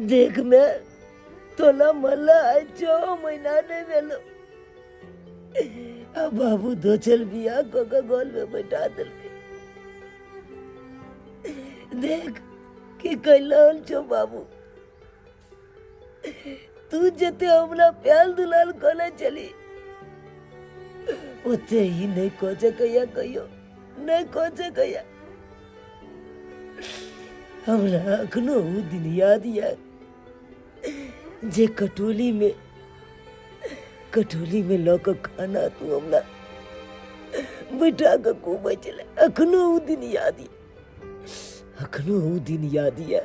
देख में तोला मल्ला आइ 6 महीना नहीं भेलो, आ बाबू दोचल बियाह कऽ के गोल में बैठा देलकै। देख की कैलहन छौ बाबू, तू जते हमरा प्याल दुलाल कने चली ओते ही नहीं कह सकैया, कहियो नहीं कह सकैया। हमरा अखनो उ दिन याद या जे कटोली में लऽ कऽ खाना तू हमरा बैठा कऽ खुआबै छलै। अखनो उ दिन याद या, अखनो उ दिन याद या।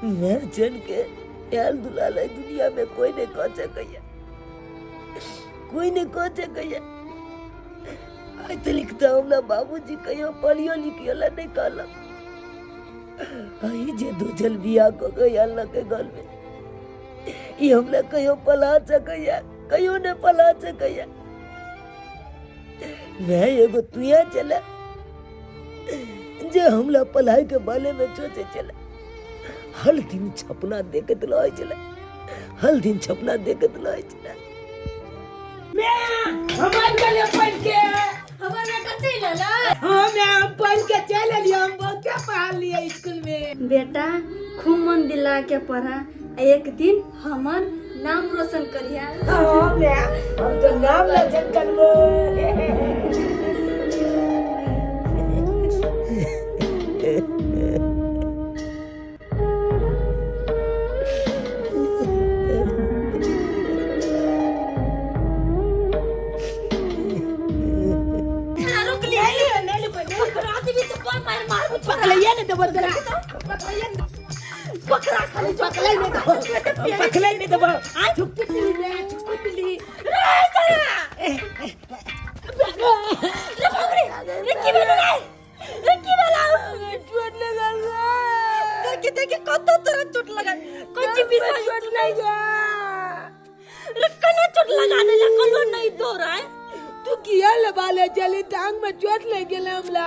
मैं जन के प्यार दुलाल है दुनिया में कोई नहीं कह सकैया, कोई नहीं कह सकैया। आइ तक तऽ हमरा बाबूजी कहियो पढ़ियो लिखियो ला नहीं कहलक। अही जे दोजल बियाह कऽ के आनलक घर में, ई हमरा कहियो पला सकैया, कहियो नहीं पला सकैया। मैं एगो तुया चला जे हमरा पढ़ाई के बारे में सोचे चला, हर दिन छपना देखत रहे चला, हर दिन छपना देखत रहे चला। हमर गेलियै पढ़ि के। हमर बेटा चलि एलै। हाँ, मैं हम पढ़ि के चलि एलियै, हम बहुते पढ़लियै स्कूल में। बेटा खूब मन दिला के पढ़ा, एक दिन हमर नाम रोशन करिया। हाँ, मैं हम तो नाम रोशन करबो। पकड़ैया नहीं देबो तोरा, पकड़ैया नहीं, पकड़ा खाली पकड़ै नहीं देबो, पकड़ै नहीं देबो। चुप पिटली रे, चुप पिटली रे चला रे बाप रे, रे की भेलो रे, रे की भेलो? चोट लगल रे। देखी देखी कत तोरा चोट लगल, कोची बिसा चोट लग गया रे, कना चोट लगा देला, कनो नहीं दौड़ा है। तू किया लबा ले चली, टांग में चोट लग गेल हमरा।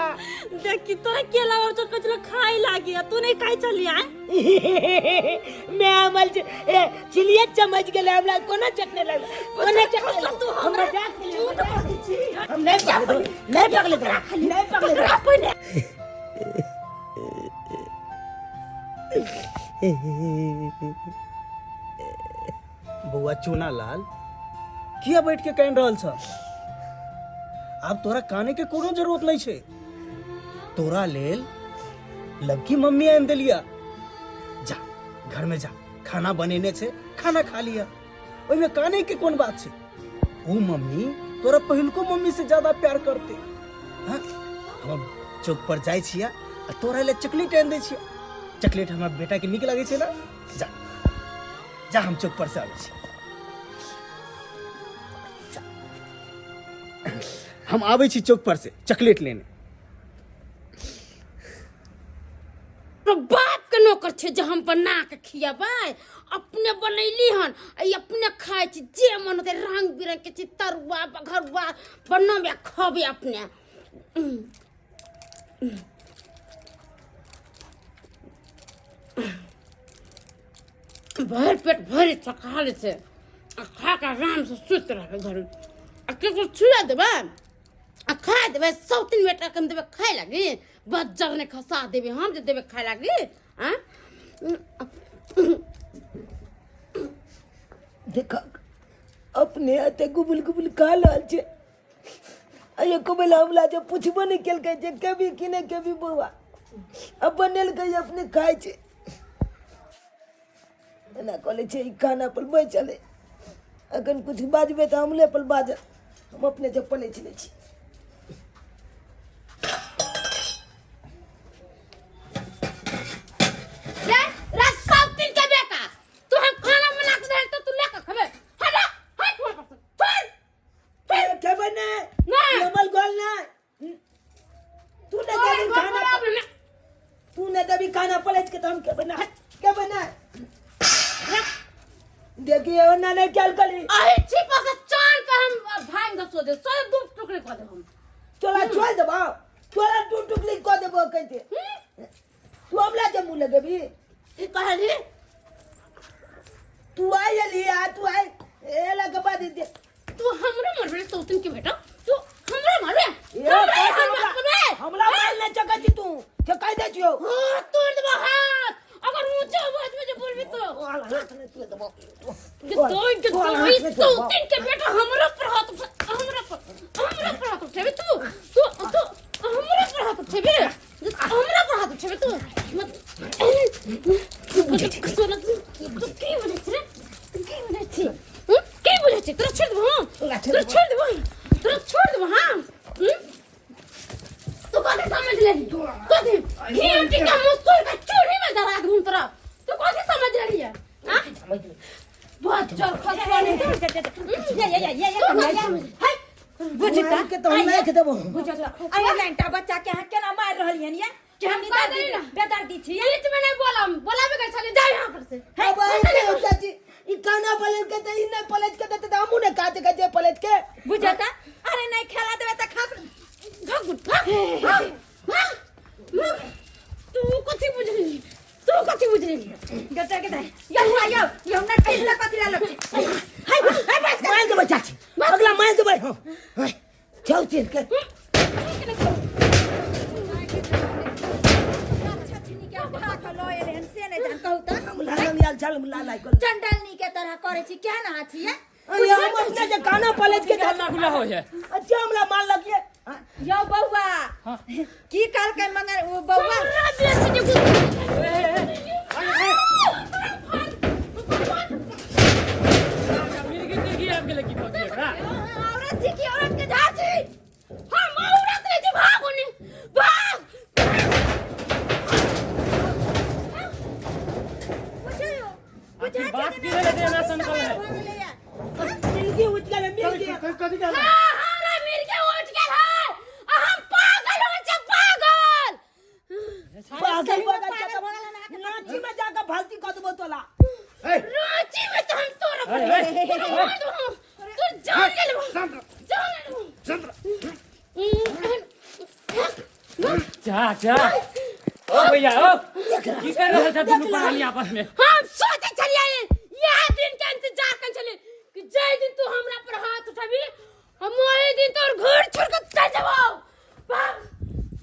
देखी तोरा के लगा चोट, कचरा खाई लागी, तू नहीं खाई चली आए। मैं अमल ए चिलिया चमच गेल हमरा, कोना चटने लगल, कोना चटने लगल? तू हम हमरा मजाक केलियै। झूठ बोलै छी। हम नहीं पकड़े, नहीं पकड़े तोरा, नहीं पकड़े तोरा। पहिले बौआ चूना लाल, किया बैठ के कान रहल छ? आब तोरा काने के कोनो जरूरत नहीं छै। तोरा लेल लवकी मम्मी आनि देलिया। जा घर में जा, खाना बनेने छै, खाना खा लिया। ओहिमे काने के कोन बात छै? ओ मम्मी तोरा पहिलको मम्मी से ज्यादा प्यार करते। हाँ, हम चौक पर जाइ छिया आ तोरा लेल चॉकलेट आनि दै छिया। चॉकलेट हमर बेटा के नीक लगै छै ना? जा जा, हम चौक पर से आबै छी। जा। हम आबै छी चौक पर से चॉकलेट लेने। तोरा बाप के नौकर छै जे हम बना के खियाबै? अपने बनैली हन आ ई अपने खाइ छी, जे मन होतै रंग बिरंग के चीज तरुआ बघरुआ बनबै आ खबै अपने। भरि पेट भरि खा लै छै आ खा के आराम से सुति रहबै घरमे। आ ककरो छुआ देबै आ खा देबै, सौतिन बेटा के हम देबै खाय लागी, बज्जर नहि खसा देबै हम जे देबै खाय लागी। आँ देख अपने हाथे गुबुल गुबुल खा रहल छै, आ एको बेला हमरा जे पुछबो नहि केलकै जे केबी कि नहि केबी बौआ। आ बनेलकै अपने खाइ छै। एना कऽ लै छै ई खाना पर बैसल है, अखन कुछ बाजबै तऽ हमरे पर बाजत। हम अपने जे पलटि लै छी। देबी खाना पलट के तो हम के बना के बना देखिए ओना नहीं खेल कली। अहे छिपा से चांद के हम भांग दे सो दे सो दू टुकड़े कर दे हम। तोरा छोड़ देबो, तोरा दू टुकड़ी कऽ देबो कहते। तू हमरा जे मुँह लगेबी? ई कहली। तू आई अली आ तू आई एला के बाद दे। तू हमरा मारबे सौतन के बेटा, तू हमरा मारबे? ए, हमरा हमरा हमरा मारबे? हमरा मार ले चका छी तू चकाई दे छियो। हां तोड़ देबो हाथ अगर ऊंचा आवाज में जे बोलबी तो। के तो के तो ई सौतन के बेटा हमरा पर हाथ उठा, हमरा पर हाथ उठेबे तू, तू तू हमरा पर हाथ उठेबे, हमरा पर हाथ उठेबे तू। मत की बुझै छी तू, की बुझै छी रे, तू की बुझै छी? हम्म? की बुझै छी? तोरा छोड़ देबो हम, तोरा छोड़ देबो, तोरा छोड़ देबो हम। हम्म? तू कथी समझ लेली? कथी घी टीका मुसुर के चूल्ही में जरा दूं तोरा? तू कथी समझ लेली है? हाँ बहुत जोर खसवा नहीं। ये ये ये ये ये हाय बुझता के तो हम नहीं देबो। बुझता अरे लैंटा बच्चा के अहाँ केना मारि रहल हन ये कि हम हम कह देली ना। बेदर्दी छी। बीच में नहीं बोलम, बोलाबे के चले जाओ यहाँ पर से। अब आई चाची ई काना पलट के त ई नहीं पलट के त हमू ने काज के जे पलट के। बुझता अरे नहीं खेला देबे त खा भाग भाग भाग भाग भाग। तू कथी बुझली? तू कथी बुझली? गटर के दे यो हुआ यो यो ना कैला कथि ला लग हाय हाय बस। मार देबै चाची, अगला मार देबै हम चल चल के। अच्छा छिनी के उठा के ल एले हन से नहीं जान कहू त। हम लाल याल चल लाल आई चंडलनी के तरह करे छी केहन अहाँ छी ये? अरे हम अपने जे काना पलट के हल्ला गुल्ला हो है। अच्छा हमरा मार लगिए। यो बौआ की कहलकै मगर ओ बौआ हमरा बेसी जे मिर्गी तिर्गी आबि गेलै की भौजी एकरा? औरत छी की औरत के झाड़ छी? हम औरत नहीं छी, भाग ओने भाग। बुझियो आखिर बात की भेलै जे एना सनकल है? मिर्गी उठ गेलै मिर्गी। कथी कहल? हाँ, हमरा मिर्गी उठ गेल है आ हम पागल हो छै पागल। पागल पागल पागल भऽ गेल हन अहाँके। नाची में जाके फालती कऽ देबो तोला। ए रांची में तो हम तोरा अरे, अरे, तू जान ले लेबो, जान ले लेबो। जा जा ओ भैया ओ की कर रहल छ दुनू प्राणी आपस में? हम सोचे छलियै यह दिन के इंतजार कर छलियै कि जै दिन तू हमरा पर हाथ उठाबी हम ओही दिन तोर घर छोड़ के चल जेबो। भाग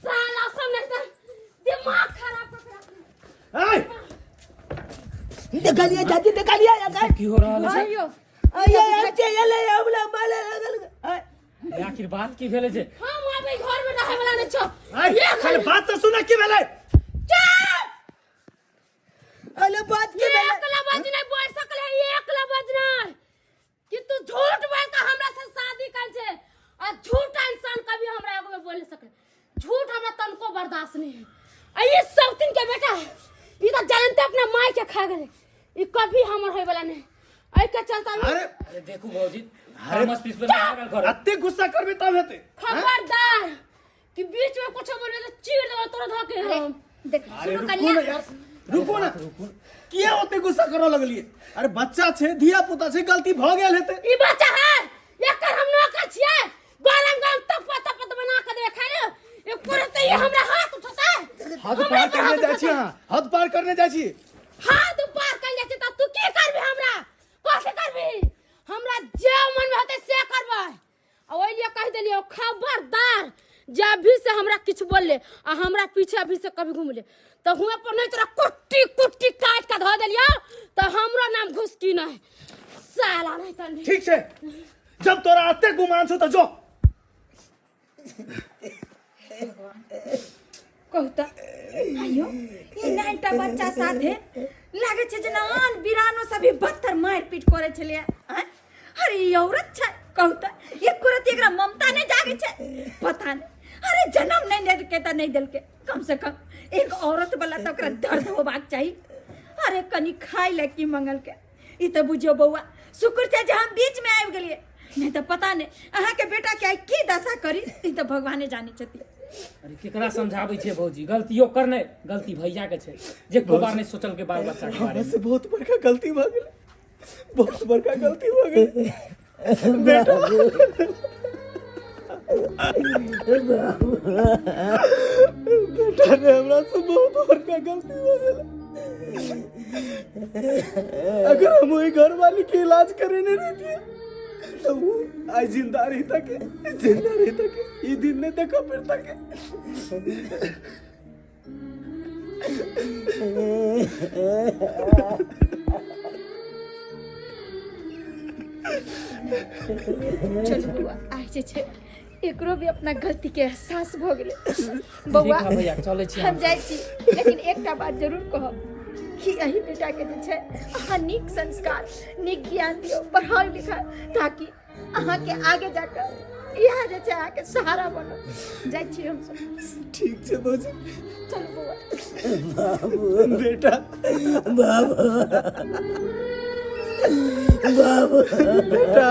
साला सब नहीं तो दिमाग खराब कर के रख। ए देखलिए चाची देखलिए अगर की हो रहल छै? बुझियो अये अच्छे एले हमरा मारे लगल। ए, आखिर बात की भेलै जे हम आबे घर में रहे वाला नहीं छो। ए खाली बात तऽ सुन की भेलै? चुप। अरे बात के भेलै? एक लबज नहीं बोल सकले है, एक लबज नहीं कि तू झूठ बोल के हमरा से शादी कर छे आ झूठा इंसान कभी हमरा आगू में बोल नहीं सके। झूठ हमरा तनको बर्दाश्त नहीं है। आ ये सब दिन के बेटा ये तो जानते अपना माय के खा गए, ये कभी हमर होए वाला नहीं। एहि के चलते हम- अरे अरे देखू भौजी अरे थॉमस पीस पर लागल घर। अते गुस्सा करबी तब हेतै। खबरदार कि बीच में कुछ बोलबे तो चीर देबो तोरा धके हम। देख अरे सुनू रुकू कनिया। ना यार, रुकू ना, किया ओते गुस्सा करऽ लगलियै? अरे बच्चा छै, धिया पुता छै, गलती भऽ गेल हेतै। ई बच्चा है एकर हम नौकर छियै, गरम गरम तप्पा तप्पा बना के देबै खाय ले। एको रत्ती ई हमरा हाथ उठतै? हद हमरा पार पर करने हाथ जाइ छी उठतै? अहाँ, हद पार करने जाइ छी। हाथ पार कर जाइ छी तऽ तू की करबी? हमरा कथी करबी? हमरा जे मन में होतै से करबै। आ ओहि लिए कहि देलियै खबरदार जे अभी से हमरा किछु बोलले आ हमरा पीछे अभी से कभी घुमले तऽ हुआं पर नहीं तोरा कुट्टी कुट्टी काट के धऽ देलियौ तऽ हमरो नाम घुसकी नहीं साला नहीं तनी। ठीक छै, जब तोरा एते गुमान छौ तऽ जो। कहू तऽ आइयो ई नाइटा बच्चा साथे लागै छै जेना आन बिरानो सब भी बदतर मारि पीट करै छलै आँय। अरे ई औरत छै कहू तऽ एको रत्ती एकरा ममता नहि जागै छै पता नहि। अरे जन्म नहि देलकै तऽ नहि देलकै, कम से कम एक औरत वाला तऽ ओकरा दर्द होबाक चाही। अरे कनि खाय लए की मंगलकै ई तऽ बुझियौ बौआ शुक्र छै जे हम बीच में आबि गेलियै, नहि तऽ पता नहि अहाँके बेटा के आइ की दशा करी ई तऽ भगवाने जानै छथिन। अरे केकरा समझाबै छै भौजी, गलती ओकर नहि, गलती भैया के छै जे एको बार नहि सोचलकै बाल बच्चा के बारे हमरा में। से बहुत बड़का गलती भऽ गेलै, बहुत बड़का गलती भऽ गेलै बेटा। बेटा रे, हमरा से बहुत बड़का गलती भऽ गेलै। अगर हम ओहि घरवाली के इलाज करेने रहितियै तो वो आइ जिंदा रहिता के, जिंदा रहिता के ई दिन नहीं देखा पड़ता के। चलू बौआ, आइ जे छै एकरो भी अपना गलती के एहसास भऽ गेलै बौआ। ठीक है भैया, चलै छी। हम जाइ छी, लेकिन एकटा बात जरूर कहब कि एहि बेटाके जे छै अहाँ नीक संस्कार, नीक ज्ञान दियौ, पढ़ाउ लिखाउ, ताकि अहाँके आगे जाकऽ इएह जे छै अहाँके सहारा बनत। जाइ छी हमसब। ठीक छै भौजी। चलू बौआ। बेटा, बाबू, बाबू, बेटा।